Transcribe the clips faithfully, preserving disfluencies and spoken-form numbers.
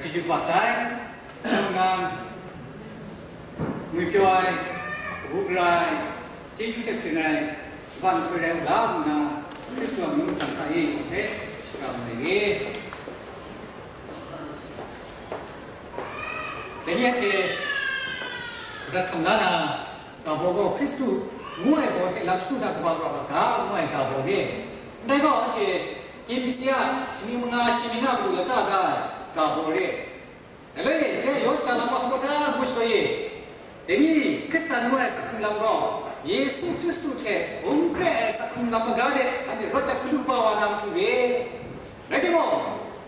Chyeju kaba sai, shawng nnan, ngwi pyaw ai, kabu gara ai, chyeju hte hpring ai, kaban nhtoi rai u ga nna, Hkristu a mung masang hta e yawng hpe shakram ai re. Dai ni anhte madat hkam la na, ga baw gaw Hkristu ngu ai baw hte lam shagu hta kaba rau ai ga, ngu ai ga baw re. Ndai gaw anhte K B C a shaning manga shaning a matu lata da ai ga baw re. Dai le, dai yawng shada lam wa hkabawt da ngu shatai e. Dai ni Hkristan ngu ai asak hkrung lam gaw, Yesu Hkristu hte hkum hkrai ai asak hkrung lam maga de anhte rawt jahp galu kaba wa na matu re. Rai timung,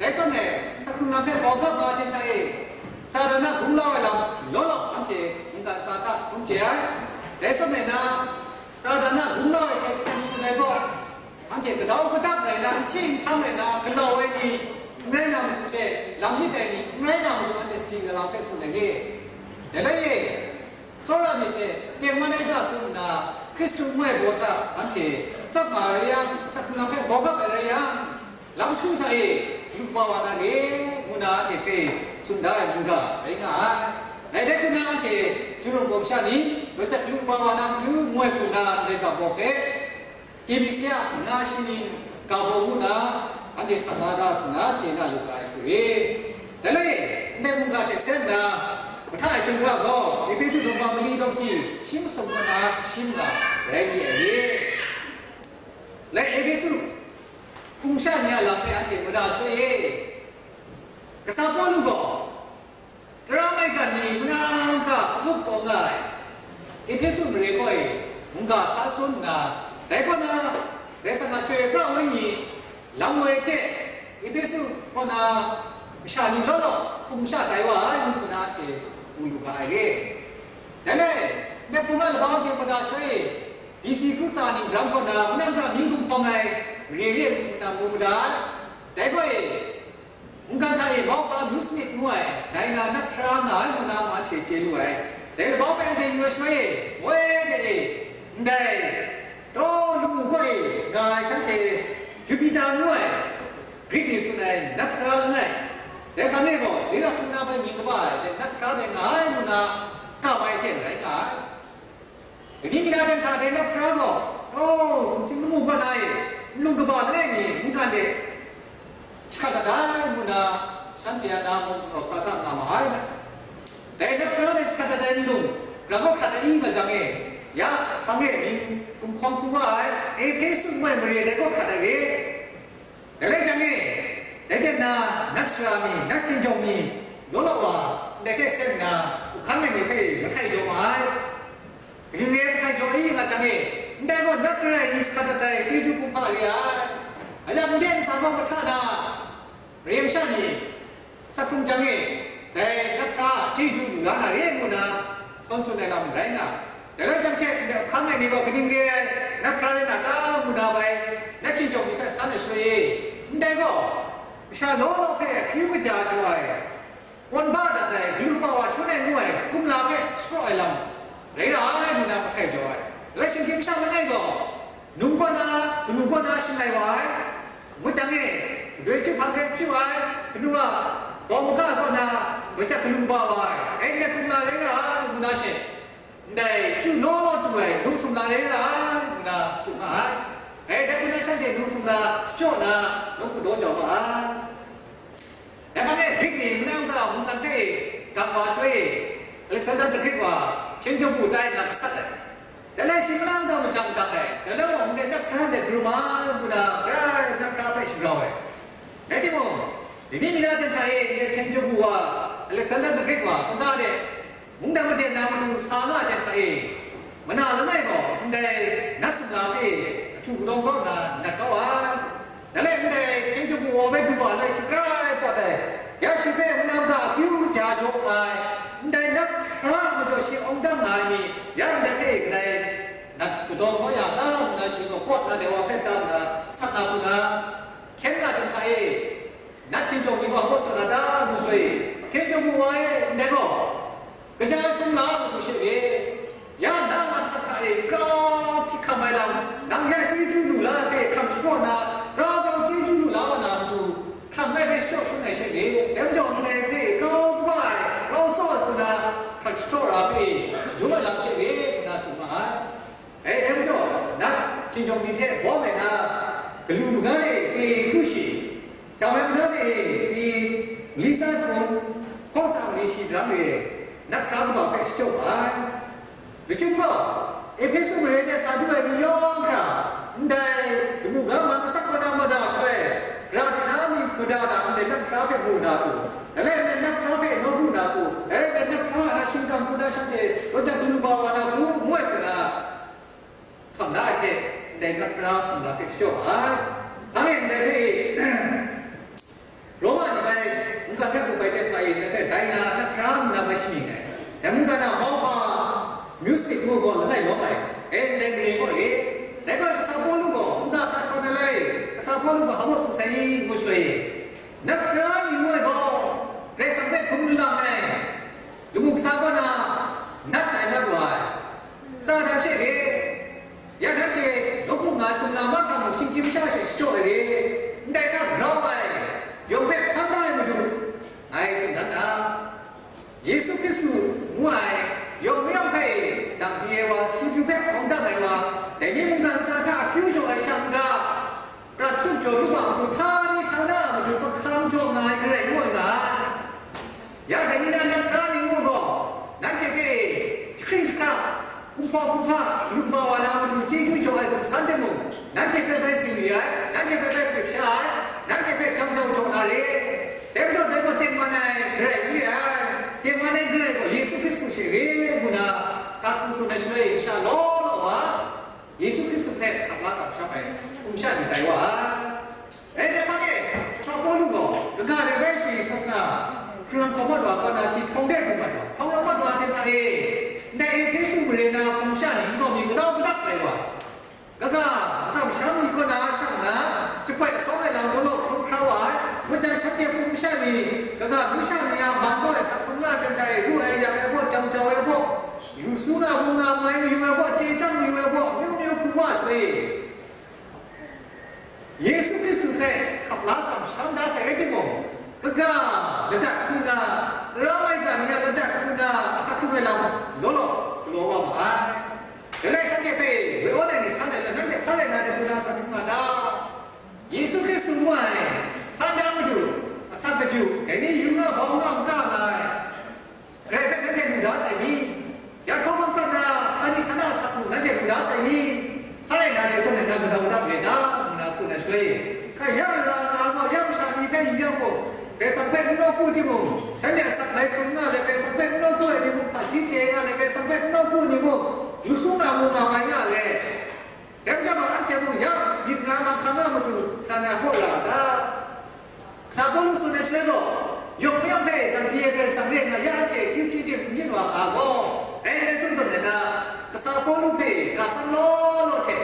dai zawn e, asak hkrung lam hpe gawgap nga ai hte hta e, Satan a gunglau ai lam law law anhte mungkan sa hta hkrum chye ai. Dai zawn e na, Satan a gunglau ai hte jahten shangun ai gaw, anhte kadau kadap rai na, n hti n hkam rai na, galau ai ni n rai na matu hte, lam yit ai ni n rai na matu anhte sadi na lam hpe tsun ai ni? Dai lai e, tsawra myit hte tengman ai ga tsun nna, Hkristu ngu ai baw hta anhte tsap nga ai rai yang, asak hkrung lam hpe gawgap ai rai yang, lam shagu hta e, yu kaba wa na re, ngu na anhte hpe tsun da ai mungga rai nga ai. Dai hte hkrum na anhte Jawrung Bawng sha ni, rawt jahp yu kaba wa na matu ngu ai hku na ndai ga baw hpe, K B C a nga shaning ga baw ngu na, anhte htan la da hku na chye na lu ga ai hku re. Dai lai e, ndai mungga hte seng nna, mahta e chyum ga gaw, Ehpesu daw mali daw kaji, shi masum kaw na shim ga rai mi ai re. Lai Ehpesu hpung sha ni a lam hpe anhte mada shoi e. Kasa Pawlu gaw, tara maigan ni mungga hkrup kau nga ai, Ehpesu mare kaw e mungga sa tsun nna, dai kaw na Karai Kasang a Chyoi pra Wenyi lam woi hte Ehpesu kaw na masha ni law law hkum sha tai wa ai, ngu hku na hte mu lu ga ai re. Dai le, ndai hpung a labau hte mada shoi e, B C kru tsa ningjan kaw na mungga hkrup mying gumhkawng ai mare re ngu hku na mu mada ai. Dai gaw e, mungkan hta e mauhpa Muse ngu ai, dai na nat hpra nga ai ngu na ma hte chye lu ai. Dai labau hpe anhte yu ai shaloi e, woi de e, ndai, taw lamu kaw e nga ai shanhte, Jupita ngu ai, Grik ni tsun ai nat hpra langai, dai hpang e gaw Zeus ngu na hpe mying kaba ai, dai nat hpra dai nga ai ngu na, kam ai aten rai nga ai. Kaning na dan hta dai nat hpra gaw, "O, sumsing lamu kaw na e, nlung kaba langai mi mungkan de jahkrat dat ai," ngu na, shanhte a na mung galaw sa hta nga ma ai. Dai nat hpra de jahkrat dat ai nlung, grau hkrat ai nga jang e, ya hpang e mying gumhkawng hku wa ai, Ehpesu ngu ai mare dai gaw hkrat ai re. Dai rai jang e, dai hte na, nat sara mi, nat hkinjawng mi, law law wa, ndai hte seng nna, hku hkang ai ni hpe mahtai jaw ma ai. Kaning re ai mahtai jaw ai nga jang e, ndai gaw nat re ai ni jahkrat dat ai chyeju kumhpa re ai. Ayak ndai ntsa gaw mahta na, mare masha ni, asak hkrung jang e, dai nat hpra a chyeju lu la na re ngu na, htawn tsun ai lam rai nga, dai rai jang she, ndai hkang ai ni gaw kaning re ai nat hpra rai na ta ngu na bai, nat hkinjawng ni hpe san ai shaloi e, ndai gaw, masha law law hpe akyu kaja jaw ai, kawn ba dat ai, galu kaba wa shangun ai ngu ai, kumla hpe shapraw ai lam rai ra ai ngu na mahtai jaw ai. Rai shinggyim masha langai gaw, num kaw na, kanu kaw na shangai wa ai, ngu jang e, Doi chyu hpa hkrai chyu ai, kanu a bawng maga kaw na, goi chap galu ba wa ai, dai ndai hkrum na rai nga ai, ngu na she, ndai chyu law law tu ai, lung sum na rai nga ai, ngu na tsun ma ai. Dai hku na shanhte lung sum na shachyaw na, nawku daw jau ma ai. Dai hpang e Grik ni manang ga mungkan hpe dang wa shaloi, Alexander the Great wa hpyen jaw bu tai nna gasat ai. Dai lai shi manang ga majang dang ai, dai lai mung ndai nat hkra ndai krum ai ngu na, grai nat hkra hpe shagrau ai. Rai timung, dai ni mi na ten hta e ndai hpyen jaw bu wa Alexander the Great wa kaga de mungdan maden na matu sa nga ai ten hta e, mana langai gaw ndai nat sumla hpe ahtu kadawng kau nna nat kau ai. Dai lai ndai hpyen jaw bu wa hpe du wa lai shi grai pawt ai. Ya shi hpe manam ga akyu ja jaw ai, ndai nat hkra majaw shi awng dang nga ai mi, ya ndai hpe kadai nat kadaw kau ya ta nna shi gaw pawt na dai wa hpe tam nna, sat na hku na, hkyen na dum hta e, nat hkinjawng ni gaw hpaw sa na ta ngu shaloi, hpyen jaw bu wa e, ndai gaw, kaja tung la matu she re, ya na man htak hta e grau hkying hkam ai lam, nang ya chyeju lu la ai hpe hkam shapraw na, grau grau chyeju lu la wa na matu, hkam ai hpe shachyaw shangun ai she re, dai majaw ndai hpe grau kaba ai, grau tsaw ai hku na, hkam shachyaw ra hpe shadum ai lam she re, ngu na tsun ma ai. Dai majaw, nat hkinjawng ni hte bawm ai na, galu maga e kwi hkru shi, dam ai maga e kwi li sa hkrum, hkaw sa mali shi daram re, nat hkra kaba hpe shachyaw ai. Lachyum gaw, Ehpesu mare de sa du ai ni yawng hkra, ndai damu ga man asak wa na mada shaloi, ra de na mi mada na ndai nat hkra hpe mu na hku, dai lai nat hkra hpe nawku na hku, dai nat hkra a na shingkang hku na shanhte goi chap galu ba wa na hku, ngu ai hku na, hkam la ai hte, ndai nat hkra sumla hpe shachyaw ai. Dai ndai hpe, Roma ni bai mungkan hpe hkrup ai hte hta e, ndai hpe Diana nat hkra nna bai shaning ai. Dai mungkan a mauhpa music ngu gaw langai lawm ai, e ndai mare gaw re. Dai gaw kasa Pawlu gaw, nta sa hkau na lai, kasa Pawlu gaw hpa baw tsun sai i, ngu shaloi, nat hkra ni ngu ai gaw, Karai Kasang hpe hpung lang ai, lamu kasa kaw na nat ai mat wa ai. Tsa dan she re, ya nanhte nawku nga ai sumla mahkra mung shinggyim masha she shachyaw ai re, ndai hta grau ai, yawng hpe hpan da ai Madu, ngai tsun dan da. Yesu Hkristu ngu ai, yawng mayawng hpe dang di ai wa, si pru hpe hkawng dang ai wa, dai ni mungkan ntsa hta akyu jaw ai sha n-ga, prat tup jaw lu wa matu, htani htana a matu hkam jaw nga ai Karai ngu ai nga ai. Ya dai ni na nat hkra ni ngu gaw, nanhte hpe jahkring jahkra, kumhpa kumhpa, galu ba wa na matu chyeju jaw ai zawn san timung, nanhte hpe bai zingri ai, nanhte hpe bai grip sha ai, nanhte hpe jang jau jaw na re. Dai majaw dai gaw tengman ai Karai n re ai, tengman ai Karai gaw Yesu Hkristu she re ngu na, sa hku tsun ai shaloi, masha law law wa, Yesu Hkristu hpe hkap la kamsham ai hpung sha ni tai wa ai. Dai hte hpang e, kasa Pawlu gaw, kaga de bai shi sasana, hkrung hkawm mat wa kaw na shi htawng de du mat wa, htawng rawt mat wa hte hta e, ndai Ehpesu mare na hpung sha ni nkau mi kadau kadap rai wa, kaga, atam sha mi kaw na shang nna, jahpawt asawng ai lam law law hkrum hkra wa ai, ngut jang shanhte hpung sha ni, kaga, lu sha ni a man gaw ai sa hpung la hte hta e, ru ai yang ai baw, jam jau ai baw, yu su nga mu nga mai mayu ai baw, chye chyang mayu ai baw, amyu myu pru wa shaloi, Yesu Hkristu hpe hkap la kamsham da sai rai timung, kaga ladat hku na, tara maiga ni a ladat hku na, asak hkrung ai lam law law galaw wa ma ai. Dai rai shanhte hpe woi awn ai ni san ai lam, nanhte hpa rai na ai hku na asak hkrung nga ta? Yesu Hkristu ngu ai, hpan da Madu, asak kaju, dai ni yu nga bau nga n ka nga ai. Karai hpe nanhte lu da sai ni? Ya hkawm hkawm prat na, htani htana asak hku nanhte lu da sai ni? Hpa rai na dai zawn na, na gadau da rai da, ngu na tsun ai shaloi, hkrai ya ra nga gaw, ya masha ni hpe yu yang gaw, Karai Kasang hpe n nawku timung, shanhte asak bai hkrung nga let, Karai Kasang hpe n nawku ai ni mung, hpaji chye nga let, Karai Kasang hpe n nawku ni mung, lu su nga mu nga mai nga let, dai majaw gaw, anhte mung ya myit nga mahkang a matu hkran ai hpaw ra a ta? Kasa Pawlu tsun ai shaloi gaw, yawng mayawng hpe dang di ai Karai Kasang re nna, ya anhte akyu hpyi ting n myit wa nga gaw, dai ndai tsun zawn ai na, kasa Pawlu hpe ga san law law hte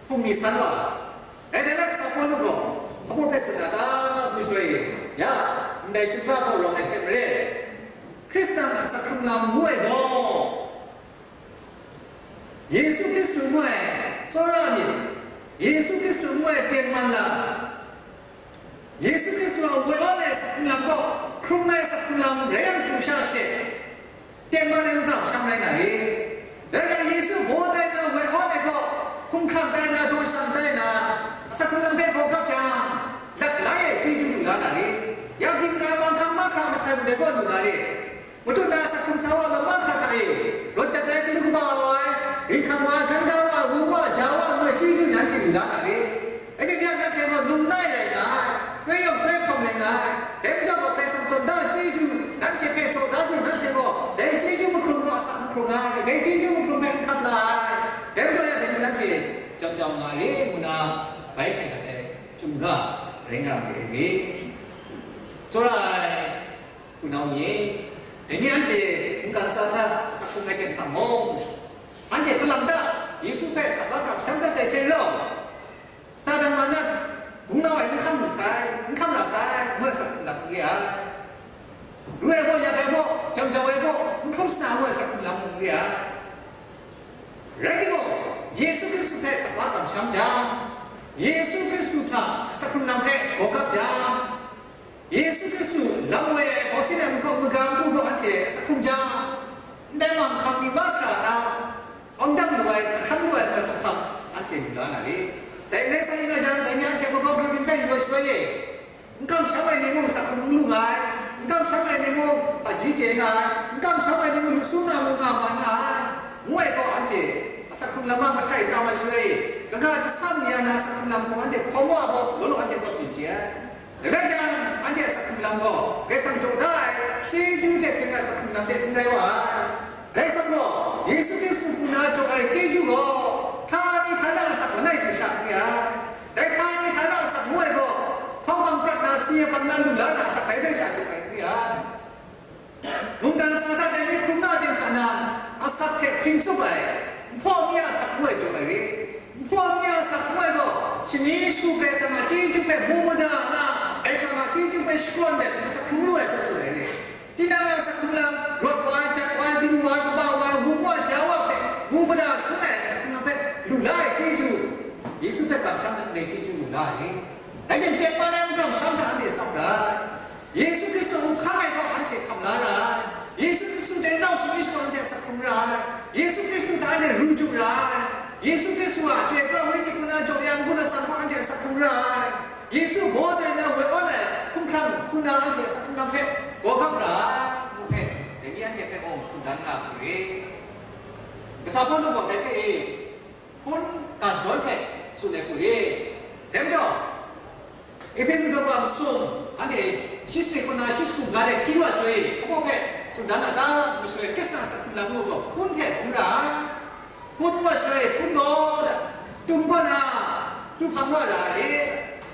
hpung ni san wa ai. Dai na kasa Pawlu gaw, hpa baw hpe tsun na ta, ngu shaloi, ya, ndai chyum ga gaw rawng ai hte maren, Hkristan a asak hkrung lam ngu ai gaw, Yesu Hkristu ngu ai tsawra myit, Yesu Hkristu ngu ai tengman lam, na re. Dai hta Yesu baw tai na woi awn ai gaw, hkumhkrang tai na, daw shan tai na, asak hkrung lam hpe gaw gap jang, laklai ai chyeju lu la na re. Ya ging na ai manghkang mahkra mahtai mung dai gaw lu na re. Matut na asak hkrung sa wa lam mahkra hta e, rawt jat ai galu kaba wa ai, ringhkam wa ai, ganga wa ai, wu wa ai, ja wa ai, ngu ai chyeju nanhte lu la na re. Rai timung, nanhte gaw num nai rai nga ai, koi yawng koi hkawm rai nga ai, dai majaw gaw Karai Kasang tawn da ai chyeju nanhte hpe jaw da du, nanhte gaw dai chyeju mahkrum gaw asak mahkrum ai, dai chyeju mahkrum hpe n hkap la ai, dai majaw ya dai ni nanhte jam jau nga ai, ngu na bai hte gat ai, chyum ga rai nga ai ni. Tsawra ai hpunau ni e, dai ni anhte mungkan sa hta asak hkrung ai hte mung, anhte kalang ta Yesu hpe hkap la kamsham dat ai hte rau, Satan man na gungnau ai n hkam lu sai, n hkam la sai, ngu ai asak hkrung lam n re ai. Ru ai gaw, yak ai gaw, jam jau ai gaw, n hkrum sara ngu ai asak hkrung lam n re ai. Rai timung, Yesu Hkristu hpe hkap la kamsham jang, Yesu Hkristu hta asak hkrung lam hpe gaw gap jang, Yesu Hkristu lam woi ai hpawsin ai makawp maga matu gaw anhte asak hkrum jang, ndai manghkang ni mahkra na, awng dang lu ai, hkam lu ai hpe mahkam anhte lu la na re. Dai n rai sa yu na jang, dai ni anhte makawp hkam hpe yu ai shaloi e, n kamsham ai ni mung asak hkrum n lu nga ai, n kamsham ai ni mung hpaji chye nga ai, n kamsham ai ni mung lu sung nga mung nga ma nga ai, ngu ai gaw anhte asak hkrung lam a mahtai tam ai shaloi e, kaga jasam ni ya na asak hkrung lam gaw anhte hkawm wa gaw, law law anhte gaw byin chye ai. Dai rai jang, anhte asak hkrung lam gaw, Karai Kasang jaw da ai chyeju hte hpring ai asak hkrung lam de n rai wa ai. Karai Kasang gaw, Yesu Hkristu hku na jaw ai chyeju gaw, htani htana asak langai hte sha n re ai. Dai htani htana asak ngu ai gaw, htawng hpang prat na, si hpang na lu la na asak bai bai sha jaw ai n re ai. Mungkan sa hta dai ni hkrum na ting hta na, asak hte hpring tsup ai, nhpaw mi a asak ngu ai jaw ai re. Nhpaw mi a asak ngu ai gaw, shani shagu Karai Kasang a chyeju hpe mu mada na, Karai Kasang a chyeju hpe shakawn ai asak hkrum lu ai hpe tsun ai re. Tinang a asak hkrum lam, rawt wa ai, jat wa ai, galu wa ai, kaba wa ai, wum wa ai, ja wa ai hpe mu mada shangun ai asak hkrum lam hpe lu la ai chyeju, Yesu hpe kamsham ai chyeju lu la ai re. Dai hte maren, n kamsham hta anhte tsap ra ai. Yesu Hkristu hku hkang ai gaw anhte hkam la ra ai. Yesu Hkristu dai nau shani shakawn anhte asak hkrum ra ai. Yesu Hkristu hta anhte ru jaw ra ai. Yesu Hkristu a Chyoi Pra Wenyi hku na jaw ya n-gun asak gaw anhte asak hkrum ra ai. Yesu baw tai na woi awn ai hkumhkrang hku na anhte asak hkrum lam hpe gaw gap ra ai, ngu hpe, dai ni anhte hpe gaw tsun dan nga hku re. Kasa Pawlu gaw dai hpe e, hpun ga shadawn hte tsun ai hku re. Dai majaw, Ehpesu daw masum, anhte shi sanit kaw na shi jahku ga de hti wa shaloi, hpa hpe tsun dan a ta? Mashaloi, Hkristan asak hkrung lam gaw hpun hte hpung ra ai. Hpun wa shaloi, hpun gaw, tum kaw na, tu hpang wa ra ai.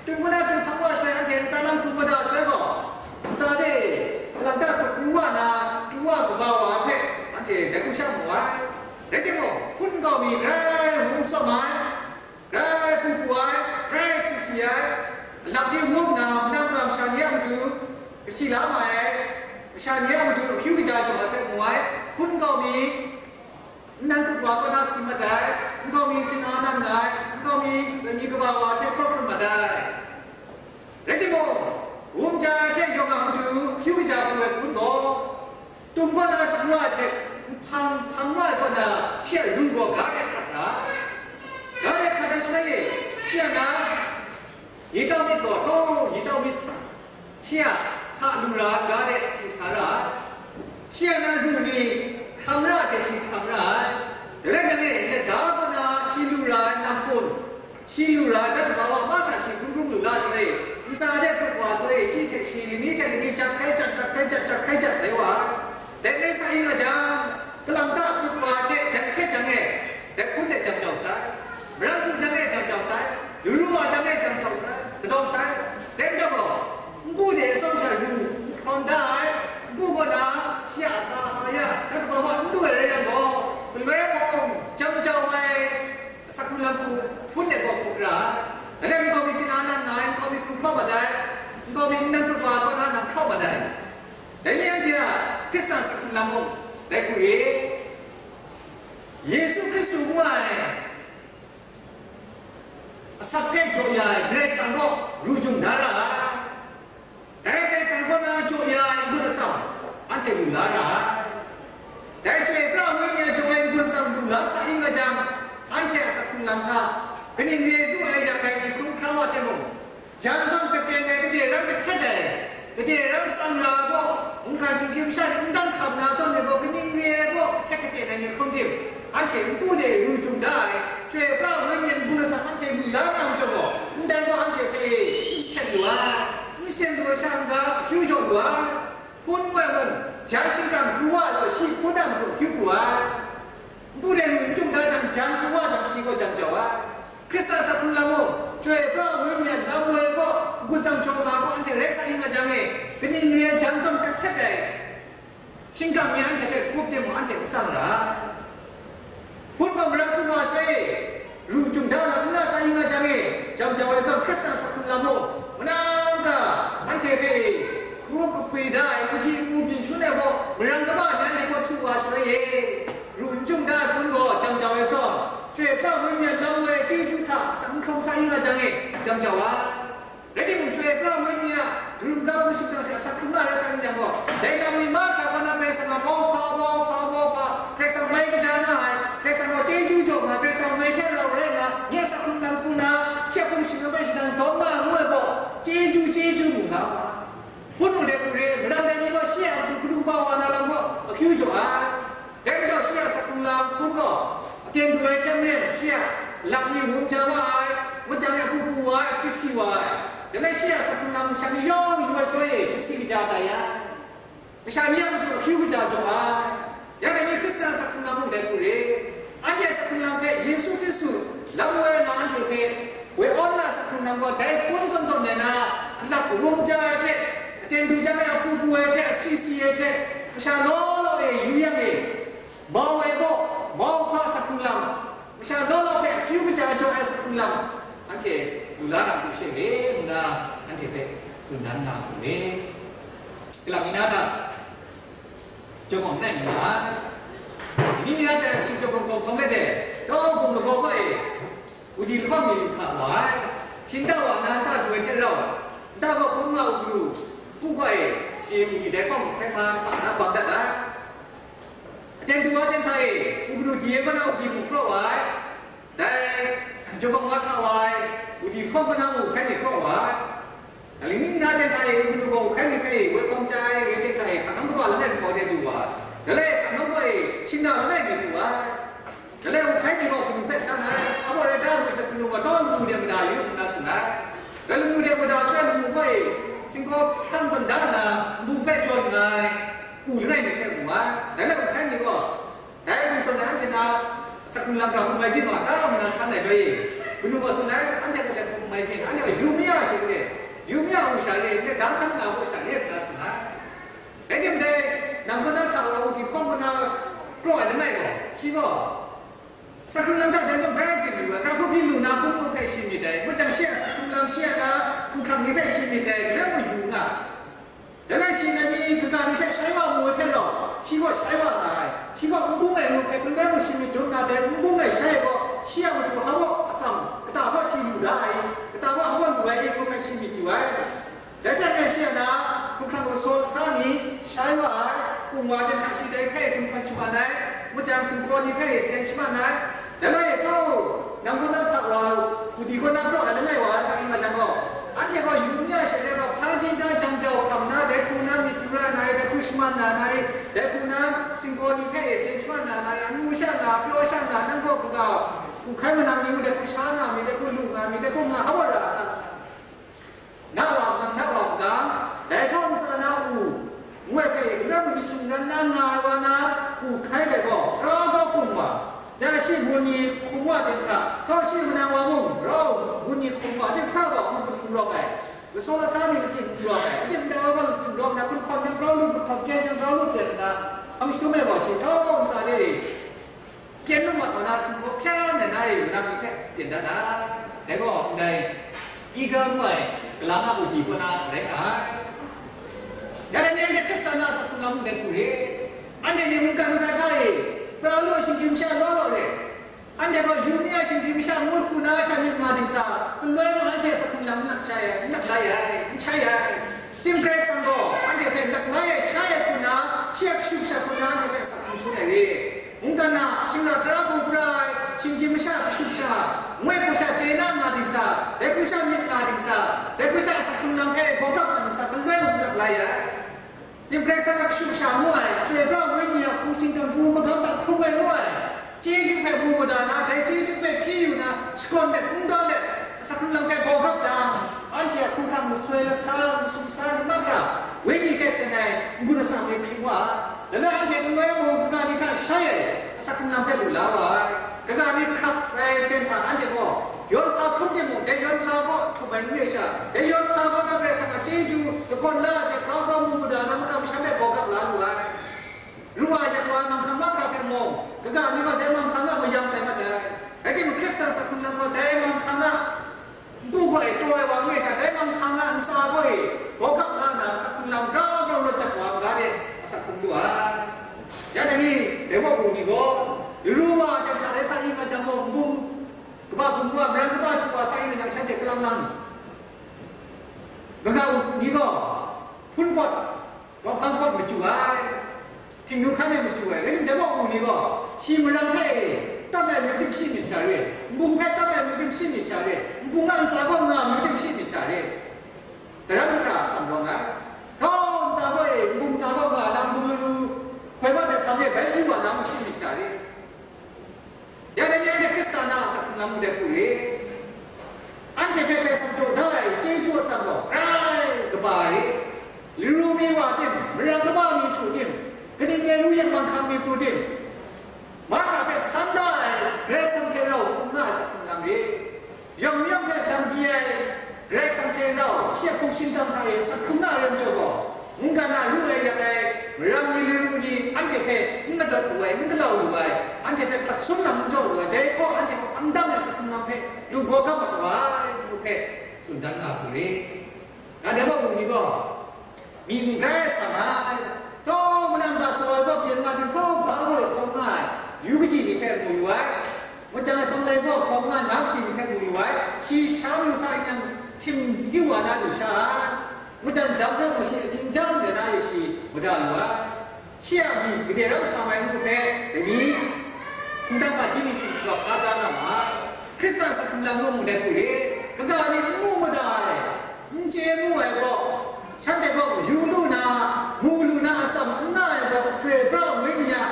Tum kaw na, tu hpang wa shaloi, anhte ntsa lam hkum mada shaloi gaw, ntsa de, kalang ta hput pru wa na, pru wa kaba wa hpe, anhte dai hku sha mu ai. Rai timung, hpun nkau mi grai wum tsawm ai, grai pru pru ai, grai si si ai, alap ni wum nna, manang masha ni a matu kasi la ma ai, masha ni a matu ahkyu kaja jaw ai hpe mu ai, hpun nkau mi, nnan hput wa kaw na si mat ai, nkau mi chyanna nan ai, nkau mi, mi kaba wa hte hkraw hkrun mat ai. Rai timung, wum ja ai hte yawng a matu hpyu kaja pru ai hpun gaw, tum kaw na tum wa ai hte nhpang hpang wa ai kaw na, shi a ru gaw ga de hkat ra ai. Ga de hkat ai shaloi e, shi a na, yi tau myit gaw, ho, yi tau myit, shi a hka lu ra ai ga de shi sa ra ai. Shi a na ru ni hkam ra ai hte shi hkam ra ai. Dai rai nang e, lada kaw na shi lu ra ai nam hpun, shi lu ra ai dat kaba wa mahkra shi hkrum hkrum lu la shaloi, ntsa de hput wa shaloi, shi hte shi, lani hte lani jat hkai jat, jat hkai jat, jat hkai jat rai wa ai. Dai rai sa yu nga jang, kalang ta hput wa hte jan hkret jang e, dai hpun de jam jau sai, maram htum jang e jam jau sai, yu ru wa jang e jam jau sai, kadawng sai. Dai majaw gaw, npu de atsawm sha yu, hkawn da ai, npu kaw na, shi a sa, a ya, dat kaba wa n du ai rai yang gaw, galoi mung jam jau ai, asak hkrung lam hku hpun de gaw hkuk ra ai. Dai rai nkau mi chyanna nan ai, nkau mi hkum hkraw mat ai, nkau mi nnan hput wa kaw na nan hkraw mat ai. Dai ni anhte a Hkristan asak hkrung lam mung dai hku re. Yesu Hkristu ngu ai asak hpe jaw ya ai Karai Kasang gaw ru jung da ra ai. Dai Karai Kasang kaw na jaw ya ai n-gun atsam, anhte lu la ra ai. Dai Chyoi Pra Wenyi Shinggyim sha n dan hkam na zawn ni gaw, kaning re ai gaw, kahtet kate ai ni hkrum tim, anhte npu de ru jung da ai, Chyoi pra ai wenyi a nbung lasam anhte lu la nga ai majaw gaw, ndai gaw anhte hpe n jahten lu ai, n jahten lu ai sha n ga, akyu jaw lu ai, hpun ngoi mun, jan shingkang pru wa ai gaw, shi hpun a matu akyu pru ai. Npu de ru n jung da jang, jan pru wa jang, shi gaw jam jau ai. Hkristan a hkrum lam mung, Chyoi pra ai wenyi a lam woi gaw, n-gun tsang jaw nga gaw, anhte rai sa ring nga jang e, kaning re ai jan zawn kahtet ai shingkang mi anhte hpe grup de mung anhte n tsang ra ai. Hpun gaw maram htum wa shaloi e, ru jung da lam n na sa ring nga jang e, jam jau ai zawn, Hkristan a hkrum lam mung, manang ga anhte hpe grup kahpwi da ai, n ji n mu byin shangun ai gaw, maram kaba ni anhte gaw htum wa shaloi e, ru n jung da ai hpun gaw jam jau ai zawn, Chyoi pra ai wenyi a lam woi chyeju hta asak n hkrum sa ring nga jang e, jam jau ai. Rai timung, Chyoi pra ai wenyi a darum ga hpung shingkang hte asak hkrum na rai sa ring yang gaw, dai lam mi mahkra kaw na Karai Kasang a mauhpa, mauhpa, mauhpa, Karai Kasang mai kaja nga ai, Karai Kasang gaw chyeju jaw nga ai, Karai Kasang mai hte rau rai nna, nye a asak hkrum lam hku nna, shi a hpung shingkang hpe shadang shadawn nga ai ngu ai gaw, chyeju, chyeju mu nga ai. Hpun mung dai hku re, maram dai ni gaw shi a matu galu kaba wa na lam gaw akyu jaw ai. Dai majaw shi a asak hkrum lam hpun gaw, aten du ai hte maren, shi a lak ni wum ja wa ai, ngut jang e apu pu wa ai, asi si wa ai. Dai rai shi a asak hkrum lam masha ni yawng yu ai shaloi e, kasi kaja tai ai. Masha ni a matu akyu kaja jaw ai. Ya dai ni Hkristan a asak hkrum lam mung dai hku re. Anhte a asak hkrum lam hpe Yesu Hkristu lam woi na anhte hpe woi awn na a asak hkrum lam gaw, dai hpun zawn zawn rai na, alak wum ja ai hte, aten du jang e apu pu ai hte, asi si ai hte, masha law law e yu yang e, mau ai gaw, mau hpa a asak hkrum lam, masha law law hpe akyu kaja jaw ai a asak hkrum lam, anhte lu la na hku she re nna, anhte hpe tsun dan na hku re. Kalang mi na ta? Jawhpawng nai mi nga ai. Ni mi na tai shi jawhpawng kau hkawm let e, tau bum lagaw kaw e, udi lahkawng mi lu hta wa ai. Shinta wa na nta du ai hte rau, nta gaw hpung nga u galu, hpu gaw e, shi udi dai hkawng hpe ma hta na bam dat ai. Aten du wa ten hta e, u galu di ai kaw na udi mu kraw wa ai. Dai jawhpawng wa hta wa ai, udi lahkawng kaw na mu hkai mi kraw wa ai. Aling ning na ten hta e, u galu gaw hkai mi hpe woi hkawm chya ai, rai ten hta e, hka nang kaba langai mahkaw de du wa ai. Dai lai hka nang gaw e, shingna langai mi du wa ai. Dai lai u hkai mi gaw galu hpe san ai, hpa rai da ai, galu gaw tau npu de mada yu nna tsun ai. Dai lamu de mada sha ai lamu gaw e, singhkaw hpang banda nna, npu hpe jawn nga ai, u langai mi hpe mu ai. Dai lai u hkai mi gaw, dai mung zawn e anhte na asak hkrum lam hkra hkrum mai byin ma ta nna san ai rai e, kanu gaw tsun ai, anhte hpe hkrum mai byin, anhte gaw yu mi ya she re, yu mi ya u sha re, ndai dang hkan nga gaw sha re nna tsun ai. Rai timung dai, nang kaw na hta wa u di hkawng kaw na kraw ai langai gaw, shi gaw, asak hkrum lam hta dai zawn bai byin lu ai, hkra hkrup hpyi lu na hpung hpung hpe shi myit dai, ngut jang shi a asak hkrum lam shi a na hkumhkrang ni hpe shi myit dai, galoi mung yu nga ai. Dai rai shi ngai mi kaga ni hte shai wa mu ai hte rau, shi gaw shai wa nga ai. Shi gaw n bung ai ngu hpe, hkun rai mung shi myit dum na, dai n bung ai shai ai gaw, shi a matu hpa baw atsam, kata baw shi lu da ai, kata baw hpa baw lu ai ngu hpe shi myit yu ai. Dai hte maren shi a na, hkumhkrang lasaw lasa ni shai wa ai, kungwa ten hta shi dai hpe hkum hkan shaman ai, ngut jang singkaw ni hpe teng shaman ai, Dai rai e, tau, nang kaw na hta wa u, udi kaw na kraw ai langai wa ai hta ring nga jang gaw, anhte gaw yu n ya she ai gaw, hpa di na jang jau hkam na, dai hku na myit yu ra na ai, dai hku shaman na na ai, dai hku na singkaw ni hpe e pyen shaman na na ai, amu sha nga, apraw sha nga, nang gaw kaga, hku hkai manang ni mung dai hku sha nga mi, dai hku lu nga mi, dai hku nga hap wa ra a ta? Na wa hkang, na wa hkang, dai htaw ntsa na u, ngu ai hpe, Karai Kasang myit shingran na nga ai wa na, u hkai dai gaw, tara gaw hkum wa, ja shi ngun ni hkum wa ten hta, htawng shi manang wa mung, rau ngun ni hkum wa ten hkra gaw n-gun n rawng ai, lasaw lasa ni n-gun n rawng ai, aten ndai wa gaw n-gun n rawng na, gun hkawn jang grau lu, gun hkawn kyen jang grau lu ten nna, hpang shadum ai gaw shi htawng ntsa de e. Kyen lung mat wa na, sumhkawp hpyan ai na e, nang hpe pyen dat ai. Dai gaw, ndai, Eagle ngu ai, kalang a mudi kaw na rai nga ai. Ya dai ni anhte Hkristan a asak hkrung lam ndai hku re. Anhte ni mungkan ntsa hta e, pra lu ai shinggyim masha law law re. Anhte gaw yu mi a shinggyim masha ngut hku na sha myit nga dingsa, nloi mung anhte asak hkrung lam n nak shai ai, n nak lai ai, n shai ai. Tim Karai Kasang gaw anhte hpe n nak lai ai, shai ai hku na, shi a kashu kasha hku na anhte hpe asak hkrung shangun ai re. Mungkan a, shing na tara hku pra ai, shinggyim masha, kashu kasha, ngoi hku sha chye na nga dingsa, dai hku sha myit nga dingsa, dai hku sha asak hkrung lam hpe bawgap nga dingsa, galoi mung n lak lai ai. Tim Karai Kasang a kashu kasha ngu ai, Chyoi pra ai Wenyi a hpung shingkang pru magam hta hkrung ai ngu ai, chyeju hpe mu mada na, dai chyeju hpe hti yu na, shakawn let, kungdawn let, asak hkrung lam hpe bawgap jang, anhte a hkumhkrang masoi lasa, masum sa ni mahkra, Wenyi hte seng ai n-gun atsam ni hpring wa ai. Lana anhte ngai mung kaga ni hta shai ai asak hkrung lam hpe lu la wa ai. Kaga ni hkrap rai ten hta anhte gaw, yawn hpa hkrum timung, dai yawn hpa kaw htum ai n re sha, dai yawn hpa kaw na Karai Kasang a chyeju shakawn la ai hpe grau grau mu mada na, maka masham hpe bawgap la lu ai. Ru wa yak wa ai manghkang mahkra hpe mung, kaga ni gaw dai manghkang a mayam tai mat ai. Rai timung, Hkristan asak hkrung lam gaw dai manghkang a npu gaw e taw ai wa n re sha, dai manghkang a ntsa gaw e bawgap la nna, asak hkrung lam grau grau rawt jang wa, ga de asak hkrung lu ai. Ya dai ni, dai wa wu ni gaw, ru wa ai hta rai sa ing nga jang gaw, nbung kaba bum wa, maran kaba htu wa sa ing nga jang, shanhte kalang lang, kaga wu ni gaw, hpun pawt, Wa hpang hpawt machyu ai, htingnu hkan e machyu ai, rai tim, dai wa wu ni gaw, shi maran hpe e, tat ai amyu tim shi myit sha re, nbung hpe tat ai amyu tim shi myit sha re, nbung a ntsa gaw nga amyu tim shi myit sha re, daram hkra a atsam rawng ai, htau ntsa gaw e, nbung ntsa gaw nga na, nbung laru hkoi wa ai hpang e bai yu wa na mu shi myit sha re. Ya dai ni anhte Hkristan a asak hkrung lam ndai hku re. Anhte hpe Karai Kasang jaw da ai chyeju atsam gaw grai kaba re. Laru mi wa tim, maran kaba mi htu tim, kaning rai ngu yang manghkang mi pru tim, mahkra hpe hpan da ai Karai Kasang hte rau hkrum nga ai asak hkrung lam re. Yawng yawng hpe dang di ai Karai Kasang hte rau shi a hpung shingkang hta e asak hkrung na ai lam jaw gaw, mungkan a ru ai yak ai maram ni laru ni anhte hpe n gadawt lu ai, n galau lu ai, anhte hpe hkat sum lam n jaw lu ai, dai gaw anhte hpe hpang dang ai asak hkrung lam hpe lu gaw ga mat wa ai, ngu hpe tsun dan nga hku re. Ga dai wa wu ni gaw, myi mung grai sa nga ai, taw manam da saw ai gaw pyen nga, dinghku ga gaw hkawm nga ai, yu kaji ni hpe mu yu ai, mujang ai hpang lai gaw hkawm nga, na kaji ni hpe mu yu ai, shi sha mu sa yang htim yu wa na lu sha ai, mujang jam hpe mung shi ating jam de na e shi mada lu ai. Shi a myi gade rau sa ai ngu hpe, dai ni, ndai ga ji ni hkying hkra hpa ja nga ma ai. Hkristan asak hkrung lam mung dai hku re, kaga ni n mu mada ai, n chye mu ai gaw, shanhte gaw yu lu na, mu lu na atsam n nga ai gaw, Chyoi pra ai Wenyi a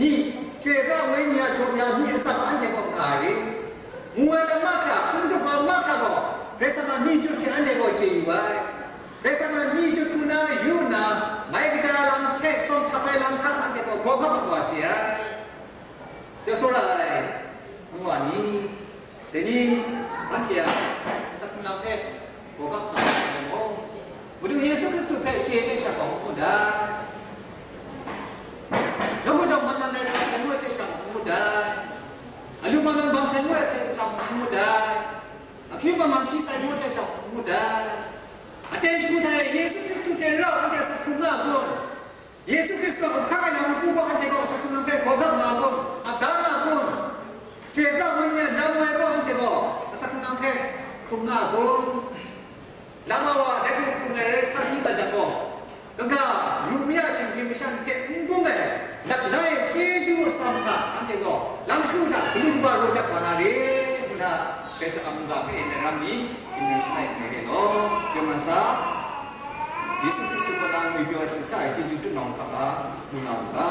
myi, Chyoi pra ai Wenyi a jaw ya myi atsam anhte gaw nga ai re. Mu ai lam mahkra, hpung tup ai mahkra gaw, Karai Kasang a myi chyut hte anhte gaw chye yu ai. Karai Kasang a myi chyut hku na yu nna, mai kaja ai lam hte sawng htap ai lam hta anhte gaw gaw hkap mat wa chye ai. Jau sara ai, ngu wa ni? Dai ni, anhte a asak hkrung lam hpe gaw gap sa ai majaw, Madu Yesu Hkristu hpe chye hte sha gaw n mu dai. Nawku jawng man man ai sa sai ngu ai hte sha gaw n mu dai. Alu man man bam sai ngu ai hte sha gaw n mu dai. Akyu man man hpyi sai ngu ai hte sha gaw n mu dai. Aten shagu hta e Yesu Hkristu hte rau anhte asak hkrung nga a kun? Yesu Hkristu a hkungga ai lam npu gaw anhte gaw asak hkrung lam hpe gaw gap nga a kun, ap da nga a kun? Chyoi pra ai Wenyi a lam woi gaw anhte gaw asak hkrung lam hpe hkrum nga a kun? Lam wa wa dai hku hkrum ai rai sa n ga jang gaw, kaga yu mi a shinggyim masha ni hte n bung ai, lat lai chyeju atsam hta anhte gaw lam shagu hta galu kaba raw jak wa na re, ngu na, Karai Kasang a mungga hpe e ram mi, N N C nine ngai e law, yawng nan sa, Yesu Hkristu kaw na ngwi pyaw ai sumsha ai chyeju tutnawng hkap a, mu na u ga,